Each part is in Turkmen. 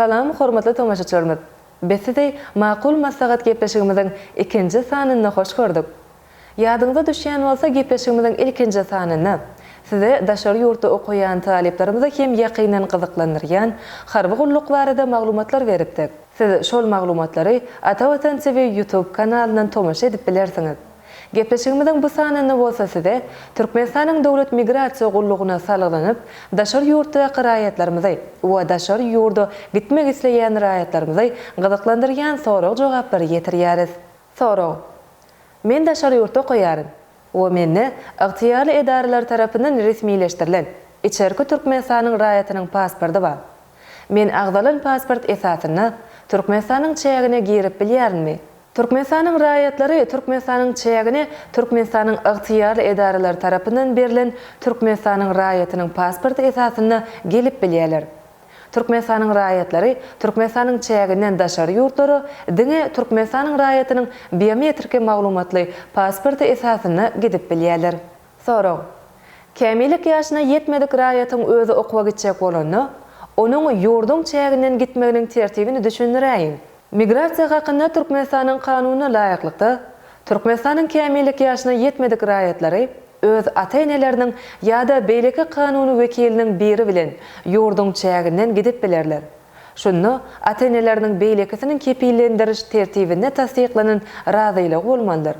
Salam hormatly tomaşaçylarymyz! Biz sizi Makul maslahat gepleşigimiziň ikinji sanynda hoş gördük. Ýadyňyza düşýän bolsa gepleşigimiziň ilkinji sanynda size daşary ýurtda okaýan talyplarymyzy hem ýakyndan gyzyklandyrýan harby gulluk barada maglumatlar beripdik. Siz şol maglumatlary Atavatan TV YouTube kanalyndan tomaşa edip bilersiňiz. Gepleşigimiziň bu sanynda bolsa size Türkmenistanyň Döwlet migrasiýa gullugyna salgylanyp daşary ýurtdaky raýatlarymyzy we daşary ýurda gitmek isleýän raýatlarymyzy gyzyklandyrýan sorag-jogaplary ýetirýäris. Sorag. Men daşary ýurtda okaýaryn we mende ygtyýarly edaralar tarapyndan resmileşdirilen içerki Türkmenistanyň raýatynyň pasporty bar. Men agzalan pasport esasynda Türkmenistanyň çägine girip bilýärinmi? Türkmenistanyň raýatlary Türkmenistanyň çägine Türkmenistanyň ygtyýarly edaralary tarapyndan berlen Türkmenistanyň raýatynyň pasporty esasynda gelip bilýärler. Türkmenistanyň raýatlary Türkmenistanyň çäginden daşary ýurtlara diňe Türkmenistanyň raýatynyň biometriki maglumatly pasporty esasynda gidip bilýärler. Sorag. Kämillik ýaşyna ýetmedik raýatyň özi okuwa gitjek bolanda, onuň ýurduň çäginden gitmeginiň tertibini düşündiräýiň. Migrasiýa hakynda Türkmenistanyň Kanunyna laýyklykda, Türkmenistanyň kämillik ýaşyna ýetmedik raýatlary öz ata-eneleriniň ýa-da beýleki kanuny wekiliniň biri bilen ýurduň çäginden gidip bilerler. Şunda ata-eneleriniň beýlekisiniň kepillendiriş tertibinde tassyklanan razylygy bolmalydyr.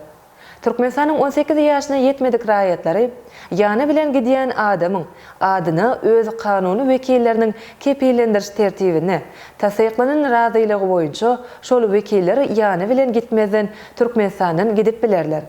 Türkmenistanyň 18 ýaşyna ýetmedik raýatlary ýany bilen gidýän adamyň adyna öz kanuny wekilleriniň kepillendiriş tertibinde tassyklanan razylygy boýunça şol wekiller ýany bilen gitmezden Türkmenistandan gidip bilerler.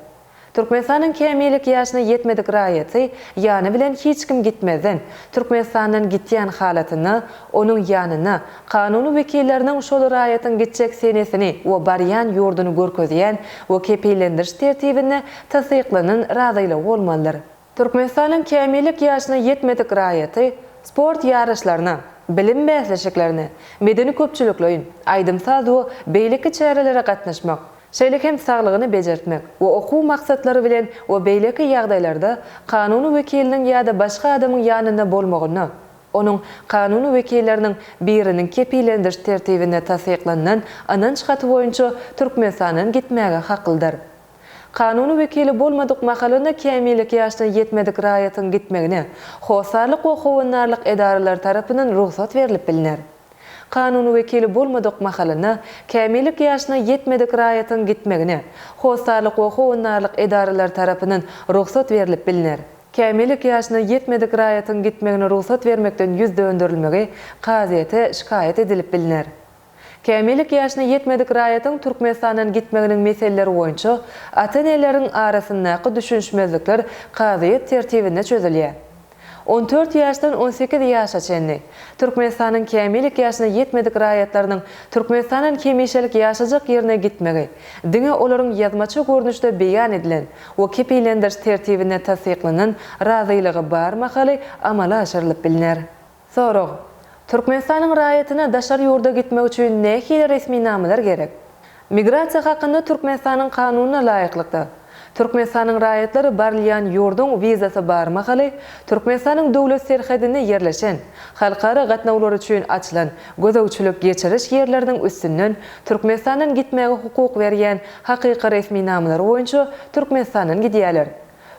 Türkmenistanyň kämillik ýaşyna ýetmedik raýaty ýany bilen hiç kim gitmezden Türkmenistandan gitýän halatynda onuň ýanyna kanuny wekilleriniň şol raýatyň gitjek senesini we barýan ýurduny görkezýän we kepillendiriş tertibinde tassyklanan razylygy bolmalydyr. Türkmenistanyň kämillik ýaşyna ýetmedik raýaty sport ýaryşlaryna, bilim bäsleşiklerine, medeni-köpçülikleýin, aýdym-saz we beýleki çärelere gatnaşmak, şeýle hem saglygyny bejertmek we okuw maksatlary bilen we beýleki ýagdaýlarda kanuny wekiliniň ýa-da başga adamyň ýanynda bolmagynda, onuň kanuny wekilleriniň biriniň kepillendiriş tertibinde tassyklanylan ynanç haty boýunça Türkmenistandan gitmäge haklydyr. Kanuny wekili bolmadyk mahalynda kämillik ýaşyna ýetmedik raýatyň gitmegine hossarlyk we howandarlyk edaralary tarapyndan rugsat berlip bilner. Kanuny wekili bolmadyk mahalynda kämillik ýaşyna ýetmedik raýatyň gitmegine hossarlyk we howandarlyk edaralary tarapyndan rugsat berlip bilner. Kämillik ýaşyna ýetmedik raýatyň gitmegine rugsat bermekden ýüz dönderilmegi kazyýete şikaýat edilip bilner. Kämillik ýaşyna ýetmedik raýatyň Türkmenistandan gitmeginiň meseleleri boýunça ata-eneleriň arasyndaky düşünişmezlikler kazyýet tertibinde çözülýär. 14 ýaşdan 18 ýaşa çenli Türkmenistanyň kämillik ýaşyna ýetmedik raýatlarynyň Türkmenistandan hemişelik ýaşajak ýerine gitmegi diňe olaryň ýazmaça görnüşde beýan edilen we kepillendiriş tertibinde tassyklanan razylygy bar mahaly amala aşyrylyp bilner. Sorag, Türkmenistanyň raýatyna daşary ýurda gitmek üçin nähili resminamalar gerek? Migrasiýa hakynda Türkmenistanyň Kanunyna laýyklykda, Türkmenistanyň raýatlary barylýan ýurduň wizasy bar mahaly Türkmenistanyň döwlet serhedinde ýerleşen, halkara gatnawlary üçin açylan gözegçilik-geçiriş ýerleriniň üstünden Türkmenistandan gitmäge hukuk berýän hakyky resminamalary boýunça Türkmenistandan gidýärler.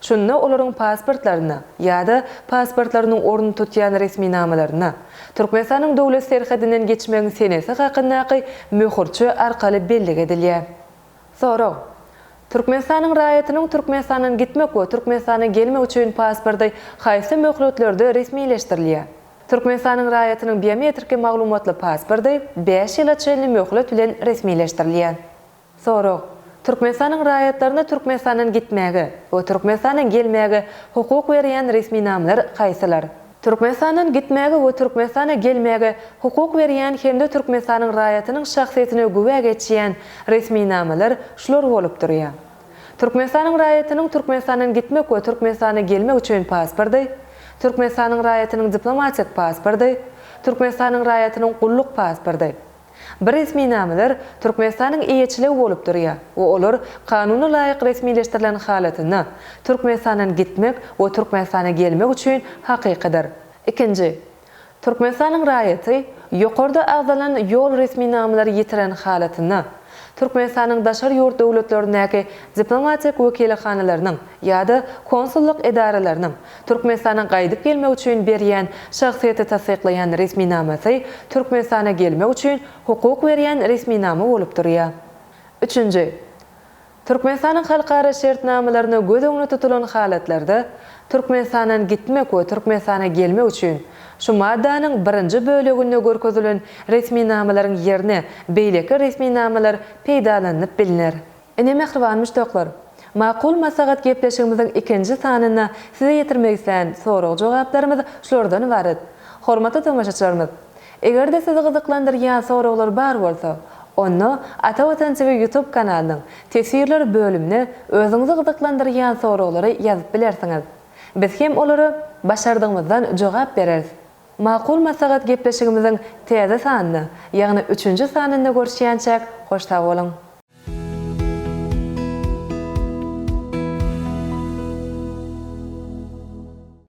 Şunda olaryň pasportlarynda ýa-da pasportlarynyň ornuny tutýan resminamalarynda Türkmenistanyň döwlet serhedinden geçmegiň senesi hakyndaky möhürçe arkaly bellik edilýär. Sorag. Türkmenistanyň raýatynyň Türkmenistandan gitmek we Türkmenistana gelmek üçin pasporty haýsy möhletlerde resmileşdirilýär? Türkmenistanyň raýatynyň biometriki maglumatly pasporty bäş ýyla çenli möhlet bilen resmileşdirilýär. Sorag. Türkmenistanyň raýatlaryna Türkmenistandan gitmäge we Türkmenistana gelmäge hukuk berýän resminamalar haýsylar? Türkmenistandan gitmäge we Türkmenistana gelmäge hukuk berýän hem-de Türkmenistanyň raýatynyň şahsyýetine güwä geçýän resminamalar şular bolup durýar. Türkmenistanyň raýatynyň Türkmenistandan gitmek we Türkmenistana gelmek üçin pasporty, Türkmenistanyň raýatynyň diplomatik pasporty, Türkmenistanyň raýatynyň gulluk pasporty. Bu resminamalar Türkmenistanyň eýeçiligi bolup durýar we olar kanuna laýyk resmileşdirilen halatynda Türkmenistandan gitmek we Türkmenistana gelmek üçin hakykydyr. Ikinji. Türkmenistanyň raýaty ýokarda agzalan ýol resminamalary ýitiren halatynda, Türkmenistanyň daşary ýurt döwletlerindäki diplomatik wekilihanalarynyň ýa-da konsullyk edaralarynyň Türkmenistana gaýdyp gelmek üçin berýän şahsyýeti tassyklaýan resminamasy Türkmenistana gelmek üçin hukuk berýän resminama bolup durýar. Üçünji. Türkmenistanyň halkara şertnamalarynda göz öňünde tutulan halatlarda Türkmenistandan gitmek we Türkmenistana gelmek üçin şu maddanyň birinji böleginde görkezilen resminamalaryň ýerine beýleki resminamalar peýdalanylyp bilner. Ine mähriban muşdaklar, Makul maslahat gepleşigimiziň ikinji sanynda size ýetirmek islän sorag-jogaplarymyz şulardan ybarat. Hormatly tomaşaçylarymyz! Eger-de sizi gyzyklandyrýan soraglar bar bolsa, onda Ata Watan TV YouTube kanalynyň Teswirler bölümine özüňizi gyzyklandyrýan soraglary ýazyp bilersiňiz. Biz hem olara başardygymyzdan jogap bereris. Makul maslahat gepleşigimiziň täze sanynda, ýagny üçünji sanynda görüşýänçäk hoş sag boluň!